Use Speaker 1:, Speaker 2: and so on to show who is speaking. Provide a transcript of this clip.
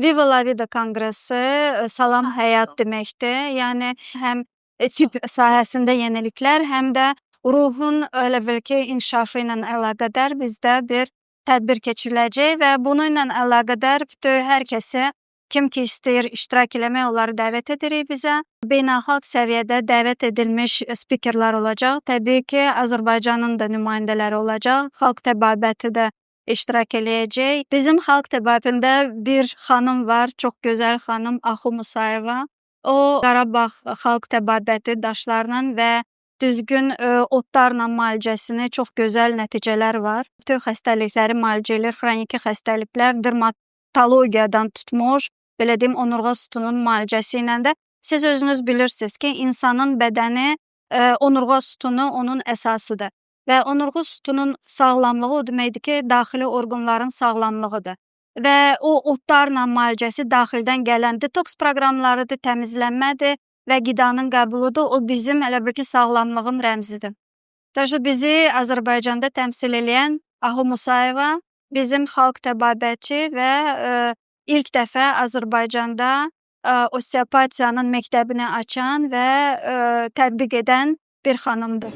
Speaker 1: Viva la Vida konqresi salam həyat deməkdir. Yəni həm tibb sahəsində yeniliklər, həm də ruhun elə bil ki, inkişafı ilə əlaqədar bizdə bir tədbir keçiriləcək və bununla əlaqədar bütün hər kəsi, kim ki istəyir iştirak eləmək, onları dəvət edirik bizə. Beynəlxalq səviyyədə dəvət edilmiş spikerlər olacaq. Təbii ki, Azərbaycanın da nümayəndələri olacaq. Xalq təbabəti də iştirak eləyəcək. Bizim xalq təbabətində bir xanım var, çox gözəl xanım Axu Musayeva. O Qarabağ xalq təbabəti daşlarla və düzgün otlarla müalicəsini çox gözəl nəticələr var. Bütün xəstəlikləri müalicə eləyir, xroniki xəstəliklər, dermatologiyadan tutmuş, belə deyim, onurğa sütunun müalicəsi ilə də. Siz özünüz bilirsiniz ki, insanın bədəni, onurğa sütunu onun əsasıdır. Və onurğa sütunun sağlamlığı o deməkdir ki, daxili orqanların sağlamlığıdır. Və o otlarla müalicəsi daxildən gələn detoks proqramlarıdır, təmizlənmədir və qidanın qəbuludur. O bizim elə bil ki, sağlamlığın rəmzidir. Təşə bizi Azərbaycanda təmsil eləyən Ahu Musayeva bizim xalq təbabətçi və ilk dəfə Azərbaycanda osteopatiyanın məktəbini açan və tətbiq edən bir xanımdır.